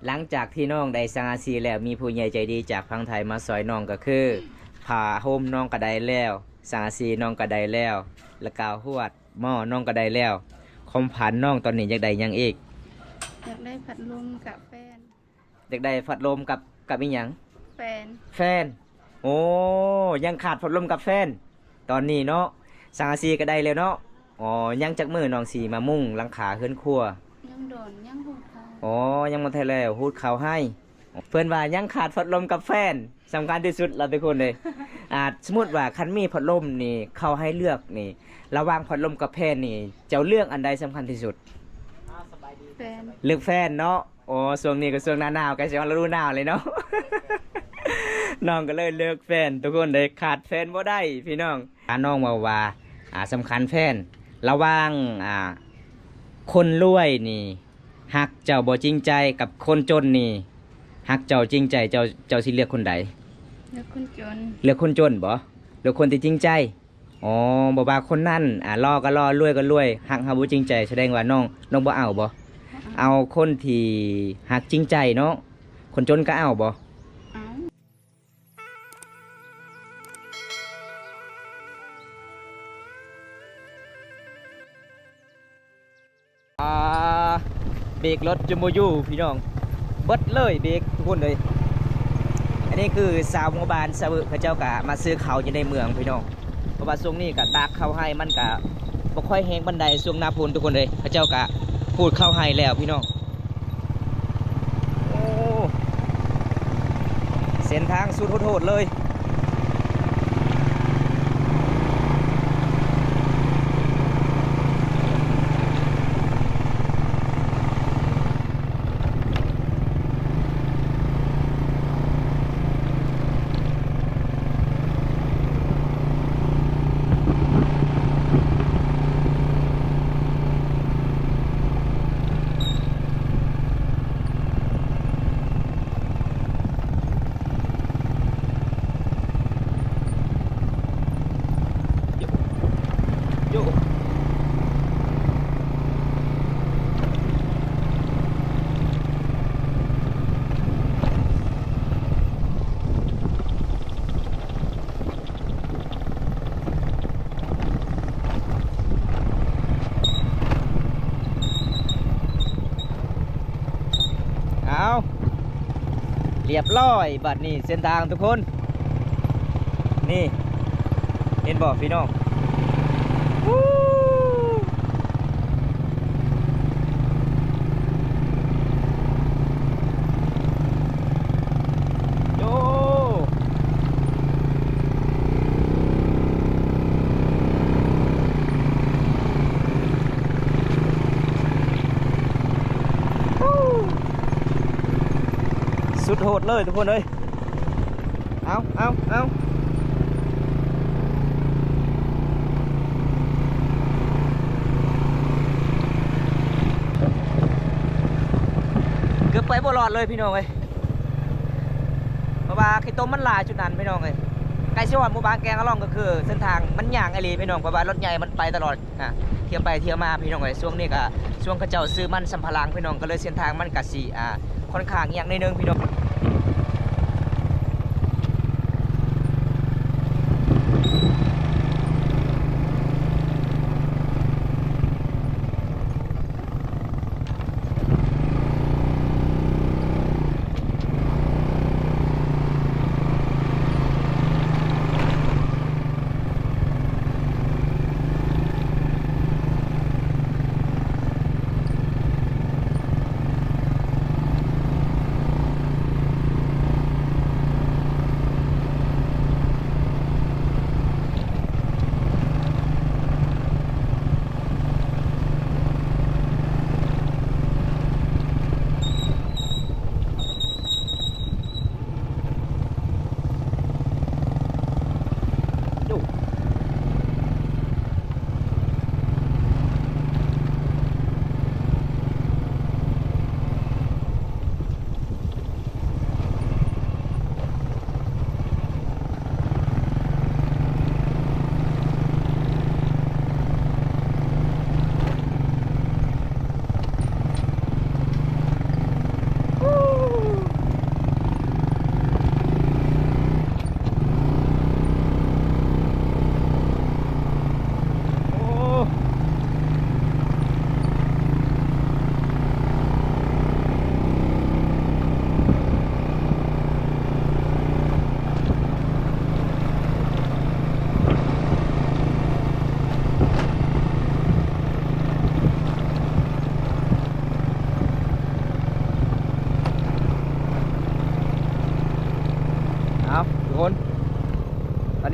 ຫຼັງຈາກທີ່ນ້ອງໄດ້ສັງກະສີແລ້ວ ມີຜູ້ໃຫຍ່ໃຈດີຈາກຝັ່ງໄທມາຊ່ອຍນ້ອງ ກໍຄືຜ້າຫົ່ມນ້ອງກໍໄດ້ແລ້ວ, ສັງກະສີນ້ອງກໍໄດ້ແລ້ວ, ແລ້ວກໍຮວດໝໍ້ນ້ອງກໍໄດ້ແລ້ວ. ຄວາມຝັນນ້ອງຕອນນີ້ຢາກໄດ້ຫຍັງອີກ? ຢາກໄດ້ພັດລົມກັບແຟນ. ຢາກໄດ້ພັດລົມກັບ ກັບອີ່ຫຍັງ? ແຟນ. ແຟນ. ໂອ້ ຍັງຂາດພັດລົມກັບແຟນຕອນນີ້ເນາະ. ສັງກະສີກໍໄດ້ແລ້ວເນາະ. ອໍ ຍັງຈັກມື້ນ້ອງຊິມາມຸງຫຼັງຄາເຮືອນຄົວ? ຍັງດົນ ຍັງຫຸດເຂົາ. ອໍ ຍັງບໍ່ທັນແລ້ວ ຫຸດເຂົ້າໃຫ້. ເພິ່ນວ່າຍັງຂາດພັດລົມກັບແຟນ ສຳຄັນທີ່ສຸດລະທຸກຄົນເອີຍ. ອາ ສົມມຸດວ່າຄັນມີພັດລົມນີ້ ເຂົ້າໃຫ້ເລືອກນີ້ ລະຫວ່າງພັດລົມກັບແຟນນີ້ ເຈົ້າເລືອກອັນໃດສຳຄັນທີ່ສຸດ? ແຟນ. ເລືອກແຟນເນາະ. ໂອ້ ຊ່ວງນີ້ກໍຊ່ວງໜ້າໜາວ ໃກ້ຊິຮອດລະດູໜາວເລີຍເນາະ. ນ້ອງກໍເລີຍເລືອກແຟນ ທຸກຄົນເອີຍ ຂາດແຟນບໍ່ໄດ້ພີ່ນ້ອງ. ອາ ນ້ອງເວົ້າວ່າ ອາ ສຳຄັນແຟນ ລະຫວ່າງ ອາ ຄົນລວຍນີ້ຮັກເຈົ້າບໍ່ຈິງໃຈ ກັບຄົນຈົນນີ້ຮັກເຈົ້າຈິງໃຈ ເຈົ້າ ເຈົ້າຊິເລືອກຄົນໃດ? ເລືອກຄົນຈົນ. ເລືອກຄົນຈົນບໍ? ເລືອກຄົນທີ່ຈິງໃຈ. ອໍ ບໍ່ວ່າຄົນນັ້ນ ອາ ຫຼໍ່ກໍຫຼໍ່ ລວຍກໍລວຍ ຮັກເຮົາບໍ່ຈິງໃຈ ສະແດງວ່ານ້ອງ ນ້ອງບໍ່ເອົາບໍ? ບໍ່ເອົາ. ເອົາຄົນທີ່ຮັກຈິງໃຈເນາະ. ຄົນຈົນກໍເອົາບໍ? ເອົາ. ອ່າ ເບຣກລົດຈົນບໍ່ຢູ່ພີ່ນ້ອງ ເບິດເລີຍເບຣກທຸກຄົນເອີຍ. ອັນນີ້ຄືຊາວໝູ່ບ້ານຊາວເວີ ເຂົາເຈົ້າກະມາຊື້ເຂົ້າຢູ່ໃນເມືອງພີ່ນ້ອງ ເພາະວ່າຊ່ວງນີ້ກະຕາກເຂົ້າໄຮ່ ມັນກະບໍ່ຄ່ອຍແຮງປານໃດຊ່ວງໜ້າຝົນທຸກຄົນເອີຍ. ເຂົາເຈົ້າກະຂູດເຂົ້າໄຮ່ແລ້ວພີ່ນ້ອງ. ໂອ້ ເສັ້ນທາງສຸດໂຫດໆເລີຍ. ເອົາ ລຽບຮ້ອຍ ບາດນີ້ເສັ້ນທາງທຸກຄົນ ນີ້ ເຫັນບໍ່ພີ່ນ້ອງ? ໂອ້ ສຸດໂຫດເລີຍທຸກຄົນເອີຍ. ເອົາ ເອົາ ເອົາ ເກືອບໄປບໍ່ລອດເລີຍພີ່ນ້ອງເອີຍ ເພາະວ່າຂີ້ຕົມມັນຫຼາຍຈຸດນັ້ນພີ່ນ້ອງເອີຍ. ໃກ້ຊິຮອດໝູ່ບ້ານແກງອະລ່ອງ ກໍຄືເສັ້ນທາງມັນຍາກອີ່ຫຼີພີ່ນ້ອງ ເພາະວ່າລົດໃຫຍ່ມັນໄປຕະຫຼອດ ອ່າ ທ່ຽວໄປທ່ຽວມາພີ່ນ້ອງເອີຍ. ຊ່ວງນີ້ກະຊ່ວງເຂົາເຈົ້າຊື້ມັນສຳປະຫຼັງພີ່ນ້ອງ ກໍເລີຍເສັ້ນທາງມັນກະຊິ ອ່າ ຂ້ອນຂ້າງຍາກໜ້ອຍໜຶ່ງພີ່ນ້ອງ. ໂ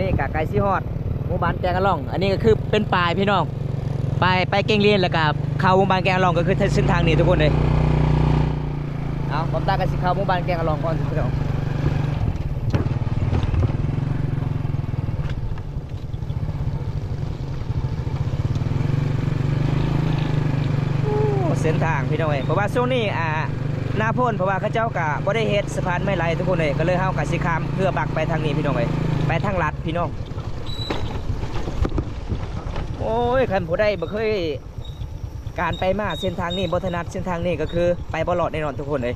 ນີ້ກະໃກ້ຊິຮອດໝູ່ບ້ານແກງອະລ່ອງ. ອັນນີ້ກະຄືເປັນປ້າຍພີ່ນ້ອງ ປ້າຍໄປແກງລຽນ ແລ້ວກະເຂົ້າໝູ່ບ້ານແກງອະລ່ອງ ກະຄືເສັ້ນທາງນີ້ທຸກຄົນເອີຍ. ເອົາ ບອມຕາກະຊິເຂົ້າໝູ່ບ້ານແກງອະລ່ອງກ່ອນພີ່ນ້ອງ. ໂອ້ ເສັ້ນທາງພີ່ນ້ອງເອີຍ ເພາະວ່າຊ່ວງນີ້ ອ່າ ໜ້າຝົນ ເພາະວ່າເຂົາເຈົ້າກະບໍ່ໄດ້ເຮັດສະພານໄມ້ໄຫຼທຸກຄົນເອີຍ ກະເລີຍເຮົາກະຊິຂ້າມເຮືອບັກໄປທາງນີ້ພີ່ນ້ອງເອີຍ ໄປທາງລັດພີ່ນ້ອງ. ໂອ້ຍ ຄັນຜູ້ໃດບໍ່ເຄີຍ ການໄປມາເສັ້ນທາງນີ້ ບໍ່ຖະໜັດເສັ້ນທາງນີ້ ກະຄືໄປບໍ່ລອດແນ່ນອນທຸກຄົນເອີຍ.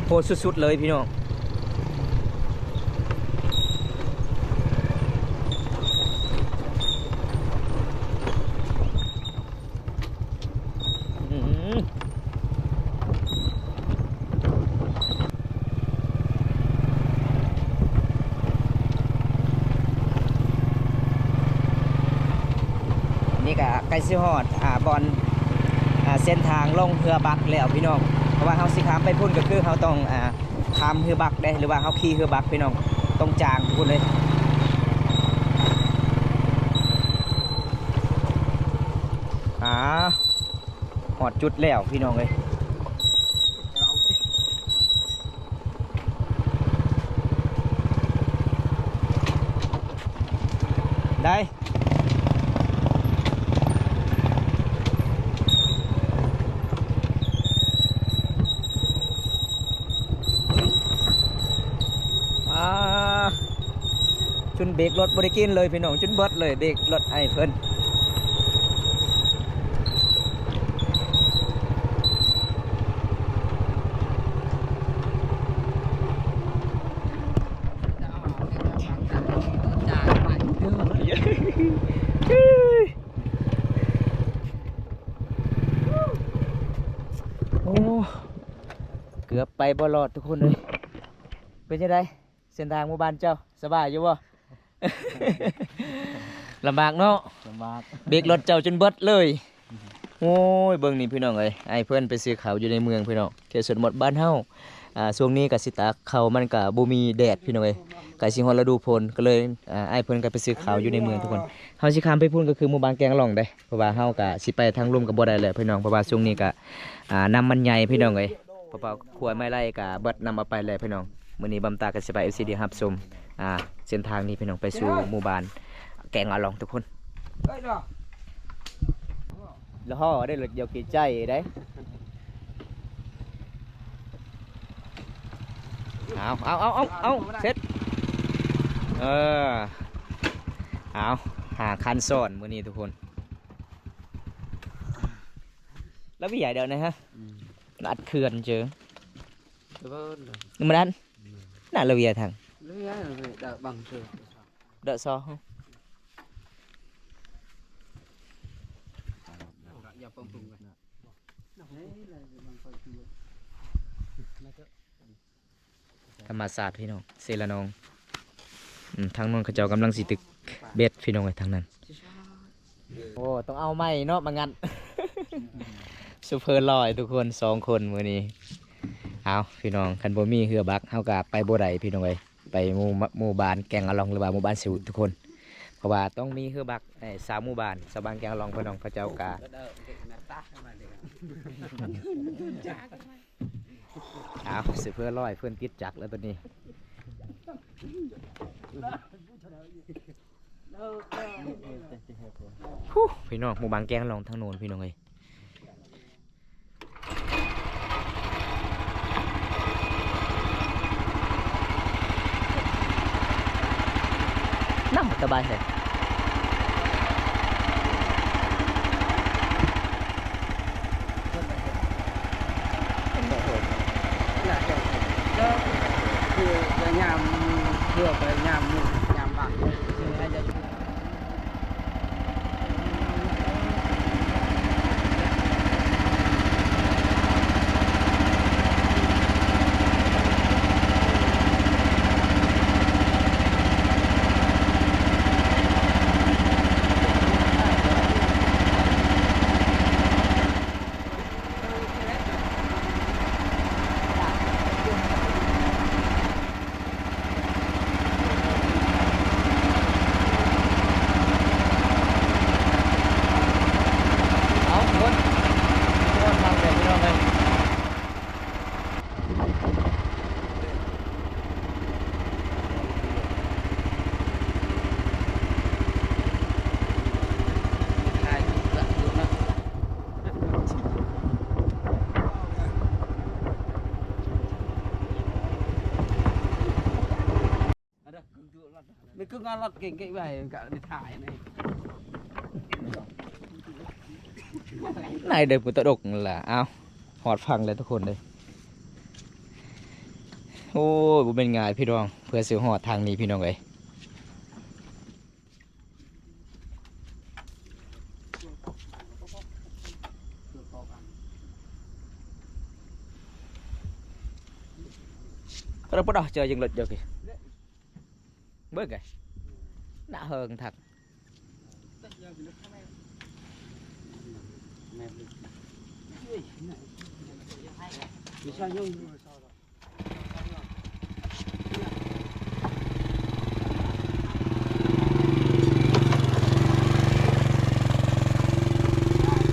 ໂຫດສຸດໆເລີຍພີ່ນ້ອງ. ອືມ ນີ້ກະໃກ້ຊິຮອດ ອ່າ ບ່ອນ ອ່າ ເສັ້ນທາງລົງເຮືອບັກແລ້ວພີ່ນ້ອງ ເພາະວ່າເຮົາຊິຂ້າມໄປພຸ້ນ ກະຄືເຮົາຕ້ອງ ອ່າ ຂ້າມເຮືອບັກເດ້ ຫຼືວ່າເຮົາຂີ່ເຮືອບັກພີ່ນ້ອງ ຕ້ອງຈ້າງພຸ້ນເລີຍ. ອ່າ ຮອດຈຸດແລ້ວພີ່ນ້ອງເອີຍ ໄດ້. ອ່າ ຈົນເບຣກລົດບໍ່ໄດ້ກິນເລີຍພີ່ນ້ອງ ຈົນເບິດເລີຍເບຣກລົດອ້າຍເພິ່ນ. ໂອ້ ເກືອບໄປບໍ່ລອດທຸກຄົນເອີຍ. ເປັນຈັ່ງໃດ ເສັ້ນທາງໝູ່ບ້ານເຈົ້າ ສະບາຍຢູ່ບໍ່? ລຳບາກເນາະ ລຳບາກ ເບຣກລົດເຈົ້າຈົນເບິດເລີຍ. ໂອ້ຍ ເບິ່ງນີ້ພີ່ນ້ອງເອີຍ ອ້າຍເພິ່ນໄປຊື້ເຂົ້າຢູ່ໃນເມືອງພີ່ນ້ອງ ເຂດຊົນນະບົດບ້ານເຮົາ. ອ່າ ຊ່ວງນີ້ກະຊິຕາກເຂົ້າ ມັນກະບໍ່ມີແດດພີ່ນ້ອງເອີຍ ໃກ້ຊິຮອດລະດູຝົນ ກະເລີຍ ອ່າ ອ້າຍເພິ່ນກະໄປຊື້ເຂົ້າຢູ່ໃນເມືອງທຸກຄົນ. ເຮົາຊິຂ້າມໄປພຸ້ນ ກະຄືໝູ່ບ້ານແກງອະລ່ອງເດ້ ເພາະວ່າເຮົາກະຊິໄປທາງລຸ່ມກະບໍ່ໄດ້ແລ້ວພີ່ນ້ອງ ເພາະວ່າຊ່ວງນີ້ກະ ອ່າ ນ້ຳມັນໃຫຍ່ພີ່ນ້ອງເອີຍ. ເພາະວ່າຂົວໄມ້ໄຫຼກະເບິດນ້ຳເອົາໄປແລ້ວພີ່ນ້ອງ. ມື້ນີ້ບຳຕາກະຊິພາເອັຟຊີໄດ້ຮັບຊົມ ອ່າ ເສັ້ນທາງນີ້ພີ່ນ້ອງ ໄປສູ່ໝູ່ບ້ານແກງອະລ່ອງທຸກຄົນ. ລະຫໍ່ໄດ້ລົດຢາວກີໃຈໄດ້. ເອົາ ເອົາ ເອົາ ເອົາ ເອົາ ເສັດ ເອີ ເອົາ ຫ້າຄັນຊ້ອນມື້ນີ້ທຸກຄົນ. ລະວຽດດຽວນີ້ຮະ ອືມ ລະອັດເຂື່ອນເຈີ ເອີ ມັນອັນ ອືມ ນະລະວຽດທາງ ລະວຽດເດີບັງເທີ ເດີຊໍ ຢ່າປອງປຸງກັນ. ທຳມະຊາດພີ່ນ້ອງ ເຊລະນອງ. ອືມ ທາງນັ້ນເຂົາເຈົ້າກຳລັງຊິຕຶກເບັດພີ່ນ້ອງເອີຍ ທາງນັ້ນ. ໂອ້ ຕ້ອງເອົາໃໝ່ເນາະ ມາງັດ. ຊູເຟີຫຼໍ່ທຸກຄົນ ສອງຄົນມື້ນີ້. ເອົາ ພີ່ນ້ອງ ຄັນບໍ່ມີເຮືອບັກ ເຮົາກະໄປບໍ່ໄດ້ພີ່ນ້ອງເອີຍ ໄປໝູ່ ໝູ່ບ້ານແກງອະລ່ອງ ຫຼືວ່າໝູ່ບ້ານເຊວະທຸກຄົນ ເພາະວ່າຕ້ອງມີເຮືອບັກ. ເອີ ຊາວໝູ່ບ້ານ ຊາວບ້ານແກງອະລ່ອງພີ່ນ້ອງ ເຂົາເຈົ້າກະ ເອົາ ເຊເຟີຮ້ອຍເພິ່ນຕິດຈັກແລ້ວຕອນນີ້. ພຸ້ ພີ່ນ້ອງ ໝູ່ບ້ານແກງອະລ່ອງທາງໂນ້ນພີ່ນ້ອງເອີຍ. ນ້ຳສະບາຍແທ້. ຄືຈະຍາມເພື່ອໄປຍາມມື້ຍາມບ້ານ. ໄປກຶກເອົາລົດເກັ່ງເກັບໄວ້ກະໄປຖ່າຍໃນ ໃນເດີພຸ້ນຕະດົກນັ້ນລະ. ອ້າວ ຮອດຝັ່ງແລ້ວທຸກຄົນເດີ. ໂອ້ຍ ບໍ່ແມ່ນງ່າຍພີ່ນ້ອງ ເພື່ອຊິຮອດທາງນີ້ພີ່ນ້ອງເອີຍ. ກະບໍ່ໄດ້ເຈີຍັງລົດຢູ່ ເບິ່ງໄກ ໜ້າເຫິງທັກ.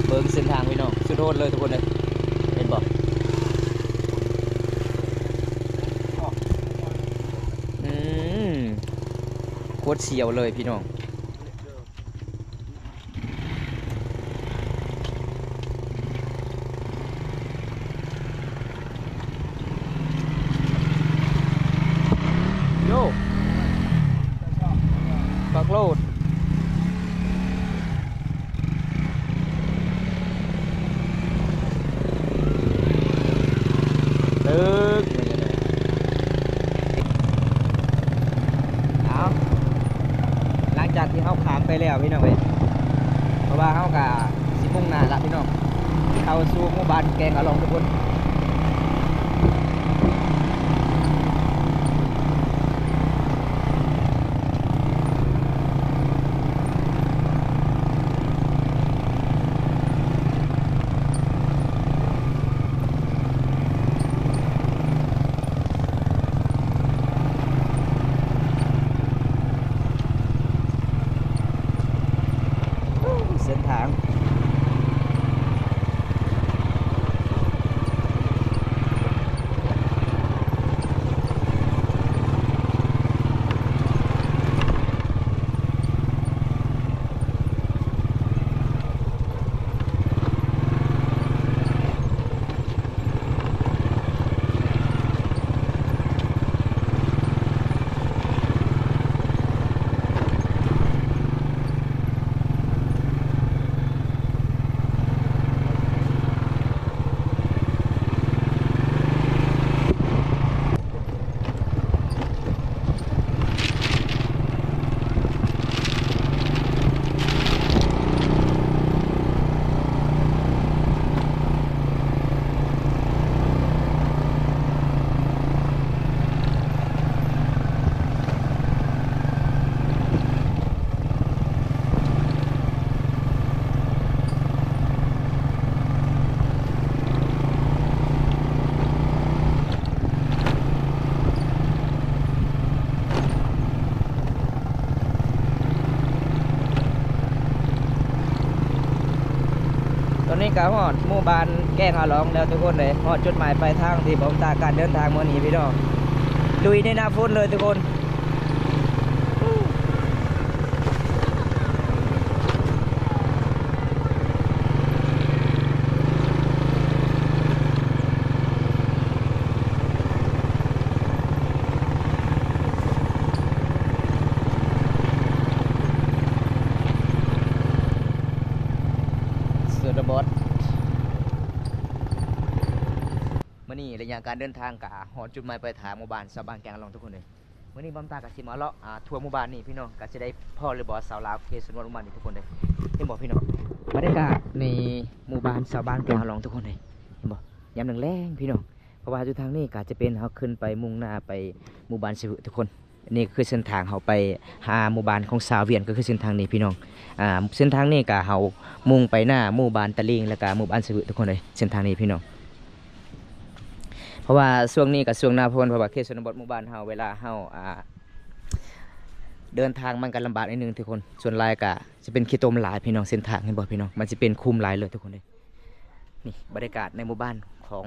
ເບິ່ງເສັ້ນທາງພີ່ນ້ອງ ສຸດໂຫດເລີຍທຸກຄົນເອີຍ ເຫັນບໍ່? ອືມ ໂຄດສ່ຽວເລີຍພີ່ນ້ອງ. ໂຢ ບັກໂລດ ຕຶກ ເອົາ ຫຼັງຈາກທີ່ເຮົາຂ້າມໄປແລ້ວພີ່ນ້ອງເອີຍ ເພາະວ່າເຮົາກະຊິມຸ່ງໜ້າລະພີ່ນ້ອງ ເຂົ້າສູ່ໝູ່ບ້ານແກງອາລອງທຸກຄົນ. ເສັ້ນທາງ ຕອນນີ້ກະຮອດໝູ່ບ້ານແກງອາລອງແລ້ວທຸກຄົນເອີຍ ຮອດຈຸດໝາຍປາຍທາງທີ່ບໍ່ຕ້ອງການເດີນທາງມື້ນີ້ພີ່ນ້ອງ ລຸຍໃນໜ້າຝົນເລີຍທຸກຄົນ. ຊົນນະບົດ ມື້ນີ້ໄລຍະການເດີນທາງກະຮອດຈຸດໝາຍປາຍທາງ ໝູ່ບ້ານຊາວບ້ານແກງອາລອງທຸກຄົນເອີຍ. ມື້ນີ້ບ່າວຕາກະຊິມາເລາະ ອ່າ ທົ່ວໝູ່ບ້ານນີ້ພີ່ນ້ອງ ກະຊິໄດ້ພໍ້ຫຼືບໍ່ ຊາວລາວເຂດຊົນນະບົດໝູ່ບ້ານນີ້ທຸກຄົນເດີ. ເຫັນບໍ່ພີ່ນ້ອງ ບັນຍາກາດໃນໝູ່ບ້ານຊາວບ້ານແກງອາລອງທຸກຄົນເດີ ເຫັນບໍ່? ຍາມແລງໆພີ່ນ້ອງ ເພາະວ່າຢູ່ທາງນີ້ກະຈະເປັນເຮົາຂຶ້ນໄປມຸ່ງໜ້າໄປໝູ່ບ້ານຊະວຶທຸກຄົນ. ນີ້ກະຄືເສັ້ນທາງເຮົາໄປຫາໝູ່ບ້ານຂອງຊາວວຽນ ກະຄືເສັ້ນທາງນີ້ພີ່ນ້ອງ. ອ່າ ເສັ້ນທາງນີ້ກະເຮົາມຸ່ງໄປໜ້າໝູ່ບ້ານຕະລິງ ແລ້ວກະໝູ່ບ້ານຊະວຶທຸກຄົນເອີຍ ເສັ້ນທາງນີ້ພີ່ນ້ອງ. ເພາະວ່າຊ່ວງນີ້ກະຊ່ວງໜ້າຝົນ ເພາະວ່າເຂດຊົນນະບົດໝູ່ບ້ານເຮົາ ເວລາເຮົາ ອ່າ ເດີນທາງມັນກະລຳບາກໜ້ອຍໜຶ່ງທຸກຄົນ. ສ່ວນຫຼາຍກະຈະເປັນຂີ້ຕົມຫຼາຍພີ່ນ້ອງ ເສັ້ນທາງ ເຫັນບໍ່ພີ່ນ້ອງ ມັນຊິເປັນຂຸມຫຼາຍເລີຍທຸກຄົນເດີ. ນີ້ບັນຍາກາດໃນໝູ່ບ້ານຂອງ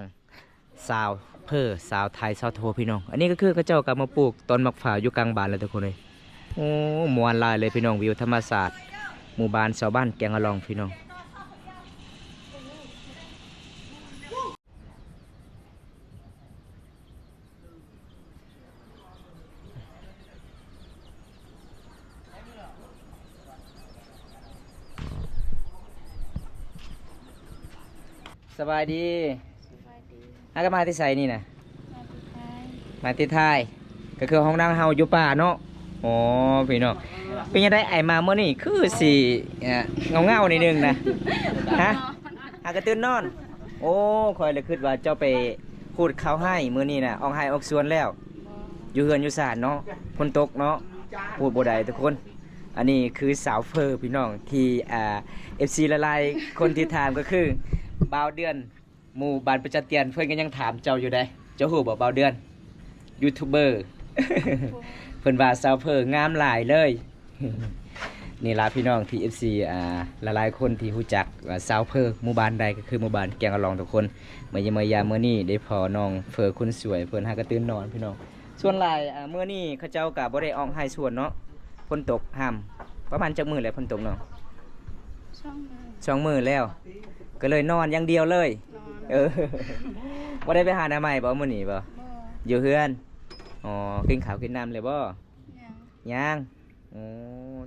ຊາວເພີ ຊາວໄທ ຊາວໂທພີ່ນ້ອງ. ອັນນີ້ກະຄືເຂົາເຈົ້າກະມາປູກຕົ້ນໝາກພ້າວຢູ່ກາງບ້ານແລ້ວທຸກຄົນເອີຍ. ໂອ້ ມ່ວນຫຼາຍເລີຍພີ່ນ້ອງ ວິວທຳມະຊາດ ໝູ່ບ້ານຊາວບ້ານແກງອາລອງພີ່ນ້ອງ. ເ ສະບາຍດີ. ສະບາຍດີ. ຫາກັນມາແຕ່ໃສນີ້ນະ? ມາແຕ່ໄທ. ມາແຕ່ໄທ ກໍຄືຫ້ອງນາງເຮົາຢູ່ປ່າເນາະ. ໂອ້ ພີ່ນ້ອງ ເປັນຈັ່ງໃດອ້າຍມາມື້ນີ້ຄືຊິ ເອີ ເຫງົາໆ ໜ້ອຍໜຶ່ງນະ? ຮະ? ຫາກະຕື່ນນອນ. ໂອ້ ຂ້ອຍລະຄິດວ່າເຈົ້າໄປຫູດເຂົ້າໄຮ່ມື້ນີ້ນະ ອອກໄຮ່ອອກສວນແລ້ວ. ຢູ່ເຮືອນຢູ່ຊານເນາະ ຝົນຕົກເນາະ ຫູດບໍ່ໄດ້ທຸກຄົນ. ອັນນີ້ຄືສາວເຟີພີ່ນ້ອງ ທີ່ ອ່າ ເອັຟຊີ ຫຼາຍໆ ຄົນທີ່ຖາມກໍຄືບ່າວເດືອນ ໝູ່ບ້ານປະຈັດຕຽນ ເພິ່ນກໍຍັງຖາມເຈົ້າຢູ່ເດ້. ເຈົ້າຮູ້ບໍ່ບ່າວເດືອນ ຢູທູບເບີ ເພິ່ນວ່າສາວເຟີງາມຫຼາຍເລີຍ. ນີ້ລະພີ່ນ້ອງ ທີ່ ເອັຟຊີ ອ່າ ຫຼາຍໆ ຄົນທີ່ຮູ້ຈັກວ່າສາວເຟີໝູ່ບ້ານໃດ ກໍຄືໝູ່ບ້ານແກ້ງອະລອງທຸກຄົນ. ມາຢ້ຽມມາຢາມມື້ນີ້ໄດ້ພໍ້ນ້ອງເຟີຄົນສວຍ ເພິ່ນຫາກະຕື່ນນອນພີ່ນ້ອງ. ສ່ວນຫຼາຍ ອ່າ ມື້ນີ້ເຂົາເຈົ້າກະບໍ່ໄດ້ອອກໄຮ່ສວນເນາະ ຝົນຕົກຫ້ຳ. ປະມານຈັກມື້ແລ້ວຝົນຕົກນ້ອງ? ສອງມື້ ສອງມື້ແລ້ວ ກໍເລີຍນອນຢ່າງດຽວເລີຍ. ນອນ. ເອີ ບໍ່ໄດ້ໄປຫາໜໍ່ໄມ້ບໍ່ມື້ນີ້ບໍ່? ບໍ່. ຢູ່ເຮືອນ. ອໍ ກິນເຂົ້າກິນນ້ຳແລ້ວບໍ່? ຍັງ. ຍັງ. ໂອ້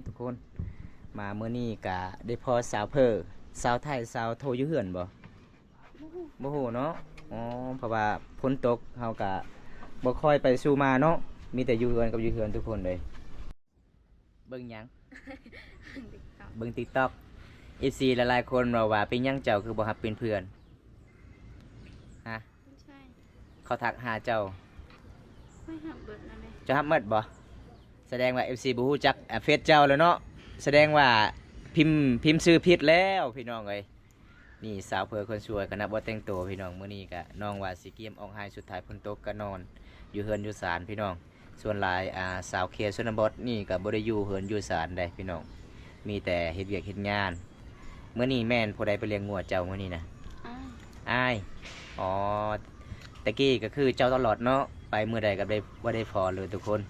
ທຸກຄົນ ມາມື້ນີ້ກະໄດ້ພໍ້ສາວເຟີ ສາວໄທ ສາວໂທຢູ່ເຮືອນບໍ່? ບໍ່ຮູ້ເນາະ. ອໍ ເພາະວ່າຝົນຕົກເຮົາກະບໍ່ຄ່ອຍໄປສູ່ມາເນາະ ມີແຕ່ຢູ່ເຮືອນກັບຢູ່ເຮືອນທຸກຄົນເລີຍ. ເບິ່ງຫຍັງ? ເບິ່ງຕິກຕັອກ. ເອັຟຊີຫຼາຍໆ ຄົນເວົ້າວ່າ ເປັນຫຍັງເຈົ້າຄືບໍ່ຮັບເປັນເພື່ອນ? ຮະ? ເຂົາທັກຫາເຈົ້າ ຂ້ອຍຮັບເບິດນັ້ນແຫຼະ. ເຈົ້າຮັບໝົດບໍ່? ສະແດງວ່າ ເອັຟຊີ ບໍ່ຮູ້ຈັກ ອາ ເຟສເຈົ້າແລ້ວເນາະ ສະແດງວ່າພິມ ພິມຊື່ຜິດແລ້ວພີ່ນ້ອງເອີຍ. ນີ້ສາວເພີຄົນສວຍ ຂະໜາດບໍ່ແຕ່ງໂຕພີ່ນ້ອງ. ມື້ນີ້ກະນ້ອງວ່າຊິກຽມອອກໄຮ່ ສຸດທ້າຍຝົນຕົກກະນອນຢູ່ເຮືອນຢູ່ຊານພີ່ນ້ອງ. ສ່ວນຫຼາຍ ອາ ສາວເຂດຊົນນະບົດນີ້ກະບໍ່ໄດ້ຢູ່ເຮືອນຢູ່ຊານໃດພີ່ນ້ອງ ມີແຕ່ເຮັດວຽກເຮັດງານ. ມື້ນີ້ແມ່ນຜູ້ໃດໄປລ້ຽງງົວເຈົ້າມື້ນີ້ນະ? ອ້າຍ. ອ້າຍ. ອໍ ແຕ່ກີ້ກະຄືເຈົ້າຕະຫຼອດເນາະ ໄປມື້ໃດກະໄດ້ ບໍ່ໄດ້ພໍ້ເລີຍທຸກຄົນ.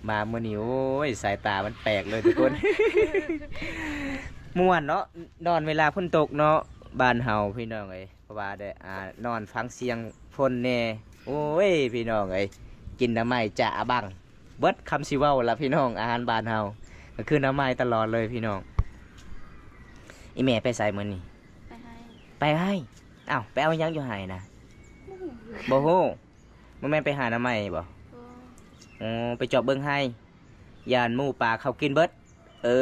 ມາມື້ນີ້ ໂອ້ຍ ສາຍຕາມັນແປກເລີຍທຸກຄົນ. ມ່ວນເນາະ ນອນເວລາຝົນຕົກເນາະ ບ້ານເຮົາພີ່ນ້ອງເອີຍ. ເພາະວ່າໄດ້ ອາ ນອນຟັງສຽງຝົນແດ່. ໂອ້ຍ ພີ່ນ້ອງເອີຍ ກິນໜໍ່ໄມ້ຈະອະບັງ ເບິດຄຳຊິເວົ້າລະພີ່ນ້ອງ. ອາຫານບ້ານເຮົາກະຄືໜໍ່ໄມ້ຕະຫຼອດເລີຍພີ່ນ້ອງ. ອີ່ແມ່ໄປໃສມື້ນີ້? ໄປໄຮ່. ໄປໄຮ່. ອ້າວ ໄປເອົາຫຍັງຢູ່ໄຮ່ນະ? ບໍ່ຮູ້. ບໍ່ຮູ້. ບໍ່ແມ່ນໄປຫາໜໍ່ໄມ້ບໍ່? ບໍ່. ອໍ ໄປຈອບເບິ່ງໄຮ່ ຢ້ານໝູປ່າເຂົ້າກິນເບິດ. ເອີ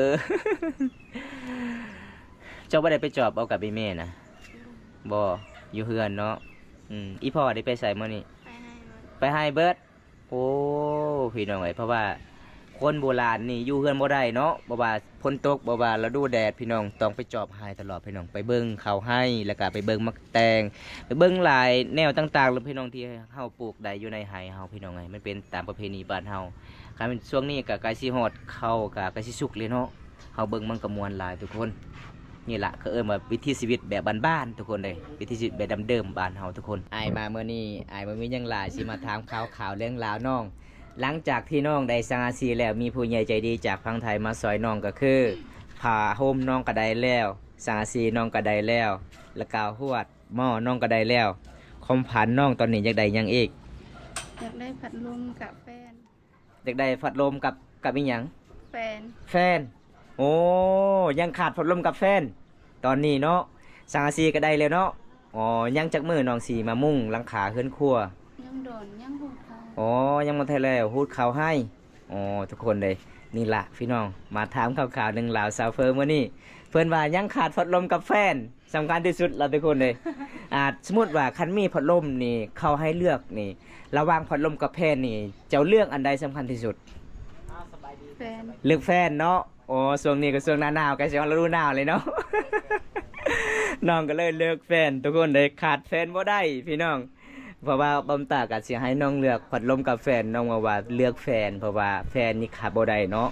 ເຈົ້າບໍ່ໄດ້ໄປຈອບເອົາກັບອີ່ແມ່ນະ? ບໍ່. ຢູ່ເຮືອນເນາະ. ອືມ ອີ່ພໍ່ເດ ໄປໃສມື້ນີ້? ໄປໄຮ່ເບິດ. ໄປໄຮ່ເບິດ. ໂອ້ ພີ່ນ້ອງເອີຍ ເພາະວ່າຄົນໂບລານນີ້ຢູ່ເຮືອນບໍ່ໄດ້ເນາະ ບໍ່ວ່າຝົນຕົກ ບໍ່ວ່າລະດູແດດ ພີ່ນ້ອງຕ້ອງໄປຈອບໄຮ່ຕະຫຼອດພີ່ນ້ອງ ໄປເບິ່ງເຂົ້າໄຮ່ ແລ້ວກະໄປເບິ່ງໝາກແຕງ ໄປເບິ່ງຫຼາຍແນວຕ່າງໆເລີຍພີ່ນ້ອງ ທີ່ເຮົາປູກໄດ້ຢູ່ໃນໄຮ່ເຮົາພີ່ນ້ອງເອີຍ. ມັນເປັນຕາມປະເພນີບ້ານເຮົາ. ຄັນແມ່ນຊ່ວງນີ້ກະໃກ້ຊິຮອດ ເຂົ້າກະໃກ້ຊິສຸກເລີຍເນາະ. ເຮົາເບິ່ງມັນກະມ່ວນຫຼາຍທຸກຄົນ. ນີ້ລະ ເຂົາເອີ້ນວ່າວິຖີຊີວິດແບບບ້ານໆ ທຸກຄົນເອີຍ ວິຖີຊີວິດແບບດັ້ງເດີມບ້ານເຮົາທຸກຄົນ. ອ້າຍມາມື້ນີ້ ອ້າຍບໍ່ມີຫຍັງຫຼາຍ ຊິມາຖາມຂ່າວຄາວເລື່ອງລາວນ້ອງ. ຫຼັງຈາກທີ່ນ້ອງໄດ້ສັງກະສີແລ້ວ ມີຜູ້ໃຫຍ່ໃຈດີຈາກຝັ່ງໄທມາຊ່ອຍນ້ອງ ກະຄືຜ້າຫົ່ມນ້ອງກະໄດ້ແລ້ວ ສັງກະສີນ້ອງກະໄດ້ແລ້ວ ແລ້ວກະຫວດໝໍ້ນ້ອງກະໄດ້ແລ້ວ. ຄວາມຝັນນ້ອງຕອນນີ້ຢາກໄດ້ຫຍັງອີກ? ຢາກໄດ້ພັດລົມກັບແຟນ. ຢາກໄດ້ພັດລົມກັບ ກັບອີ່ຫຍັງ? ແຟນ. ແຟນ. ໂອ້ ຍັງຂາດພັດລົມກັບແຟນຕອນນີ້ເນາະ. ສັງກະສີກະໄດ້ແລ້ວເນາະ. ອໍ ຍັງຈັກມື້ນ້ອງຊິມາມຸງຫຼັງຄາເຮືອນຄົວ? ຍັງດົນ ຍັງຫູດເຂົ້າ. ອໍ ຍັງບໍ່ທັນແລ້ວ ຫູດເຂົ້າໄຮ່. ອໍ ທຸກຄົນເອີຍ ນີ້ລະພີ່ນ້ອງ ມາຖາມຂ່າວຄາວເລື່ອງລາວສາວເຟີມື້ນີ້ ເພິ່ນວ່າຍັງຂາດພັດລົມກັບແຟນ ສຳຄັນທີ່ສຸດລະທຸກຄົນເອີຍ. ອາ ສົມມຸດວ່າຄັນມີພັດລົມນີ້ ເຂົາໃຫ້ເລືອກນີ້ ລະຫວ່າງພັດລົມກັບແຟນນີ້ ເຈົ້າເລືອກອັນໃດສຳຄັນທີ່ສຸດ? ແຟນ. ເລືອກແຟນເນາະ. ໂອ້ ຊ່ວງນີ້ກະຊ່ວງໜ້າໜາວ ໃກ້ຊິຮອດລະດູໜາວເລີຍເນາະ. ນ້ອງກະເລີຍເລືອກແຟນ ທຸກຄົນເອີຍ ຂາດແຟນບໍ່ໄດ້ພີ່ນ້ອງ. ເພາະວ່າບຳຕາກະຊິໃຫ້ນ້ອງເລືອກພັດລົມກັບແຟນ ນ້ອງວ່າ ວ່າເລືອກແຟນ ເພາະວ່າແຟນນີ້ຂາດບໍ່ໄດ້ເນາະ.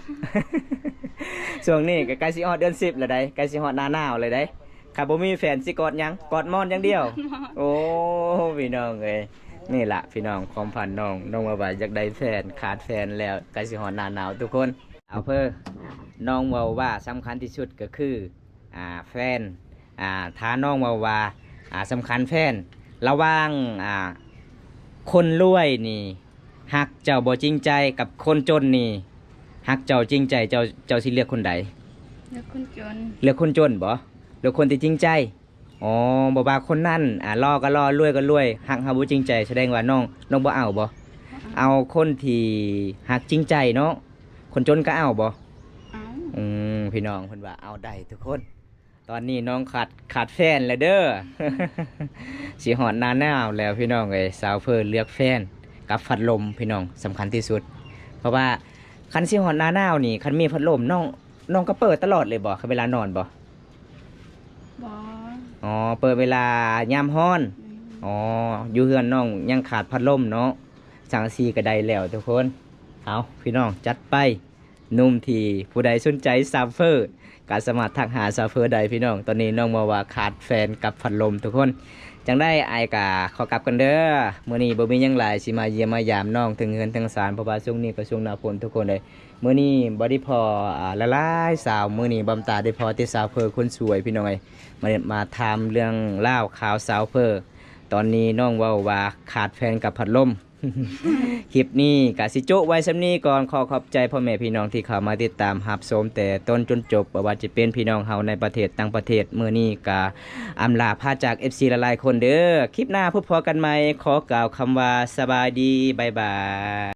ຊ່ວງນີ້ກະໃກ້ຊິຮອດເດືອນສິບແລ້ວໃດ໋ ໃກ້ຊິຮອດໜ້າໜາວແລ້ວໃດ໋. ຄັນບໍ່ມີແຟນຊິກອດຫຍັງ? ກອດໝອນຢ່າງດຽວ. ໂອ້ ພີ່ນ້ອງເອີຍ ນີ້ລະພີ່ນ້ອງ ຄວາມຝັນນ້ອງ ນ້ອງວ່າ ວ່າຢາກໄດ້ແຟນ ຂາດແຟນແລ້ວ ໃກ້ຊິຮອດໜ້າໜາວທຸກຄົນ. ເອົາເພີ ນ້ອງເວົ້າວ່າສຳຄັນທີ່ສຸດກະຄື ອາ ແຟນ ອາ ຖ້ານ້ອງເວົ້າວ່າ ອາ ສຳຄັນແຟນ ລະຫວ່າງ ອາ ຄົນລວຍນີ້ ຮັກເຈົ້າບໍ່ຈິງໃຈ ກັບຄົນຈົນນີ້ ຮັກເຈົ້າຈິງໃຈ ເຈົ້າ ເຈົ້າຊິເລືອກຄົນໃດ? ເລືອກຄົນຈົນ. ເລືອກຄົນຈົນບໍ? ເລືອກຄົນທີ່ຈິງໃຈ. ອໍ ບໍ່ວ່າຄົນນັ້ນ ອາ ຫຼໍ່ກໍຫຼໍ່ ລວຍກໍລວຍ ຮັກເຮົາບໍ່ຈິງໃຈ ສະແດງວ່ານ້ອງ ນ້ອງບໍ່ເອົາບໍ່? ເອົາຄົນທີ່ຮັກຈິງໃຈເນາະ. ຄົນຈົນກໍເອົາບໍ່? ເອົາ. ອືມ ພີ່ນ້ອງ ເພິ່ນວ່າເອົາໄດ້ທຸກຄົນ. ຕອນນີ້ນ້ອງຂາດ ຂາດແຟນແລ້ວເດີ. ຊິຮອດໜ້າໜາວແລ້ວພີ່ນ້ອງເອີຍ ສາວເຟີເລືອກແຟນກັບພັດລົມພີ່ນ້ອງ ສຳຄັນທີ່ສຸດ. ເພາະວ່າຄັນຊິຮອດໜ້າໜາວນີ້ ຄັນມີພັດລົມ ນ້ອງ ນ້ອງກໍເປີດຕະຫຼອດເລີຍບໍ່ ເວລານອນບໍ່? ບໍ່. ອໍ ເປີດເວລາຍາມຮ້ອນ. ແມ່ນ. ອໍ ຢູ່ເຮືອນນ້ອງຍັງຂາດພັດລົມເນາະ. ສັງກະສີກໍໄດ້ແລ້ວທຸກຄົນ. ເອົາ ພີ່ນ້ອງ ຈັດໄປ. ໜຸ່ມທີ່ຜູ້ໃດສົນໃຈສາວເຟີ ກໍສາມາດທັກຫາສາວເຟີໄດ້ພີ່ນ້ອງ. ຕອນນີ້ນ້ອງເວົ້າວ່າຂາດແຟນກັບພັດລົມທຸກຄົນ. ຈັ່ງໃດອ້າຍກໍຂໍກັບກ່ອນເດີ. ມື້ນີ້ບໍ່ມີຫຍັງຫຼາຍ ຊິມາຢ້ຽມມາຢາມນ້ອງເຖິງເຮືອນເຖິງຊານ ເພາະວ່າຊ່ວງນີ້ກໍຊ່ວງໜ້າຝົນທຸກຄົນເອີຍ. ມື້ນີ້ບໍ່ໄດ້ພໍ້ ອາ ຫຼາຍໆສາວ ມື້ນີ້ບຳຕາໄດ້ພໍ້ແຕ່ສາວເຟີຄົນສວຍພີ່ນ້ອງເອີຍ. ມາ ມາຖາມເລື່ອງລາວຂ່າວສາວເຟີ. ຕອນນີ້ນ້ອງເວົ້າວ່າຂາດແຟນກັບພັດລົມ. ຄລິບນີ້ກະຊິໂຈະໄວ້ສ່ຳນີ້ກ່ອນ. ຂໍຂອບໃຈພໍ່ແມ່ພີ່ນ້ອງທີ່ເຂົ້າມາຕິດຕາມຮັບຊົມແຕ່ຕົ້ນຈົນຈົບ ບໍ່ວ່າຈະເປັນພີ່ນ້ອງເຮົາໃນປະເທດ ຕ່າງປະເທດ. ມື້ນີ້ກະອຳລາພາຈາກເອັຟຊີຫຼາຍໆຄົນເດີ. ຄລິບໜ້າພົບພໍ້ກັນໃໝ່. ຂໍກ່າວຄຳວ່າສະບາຍດີ. ບາຍບາຍ.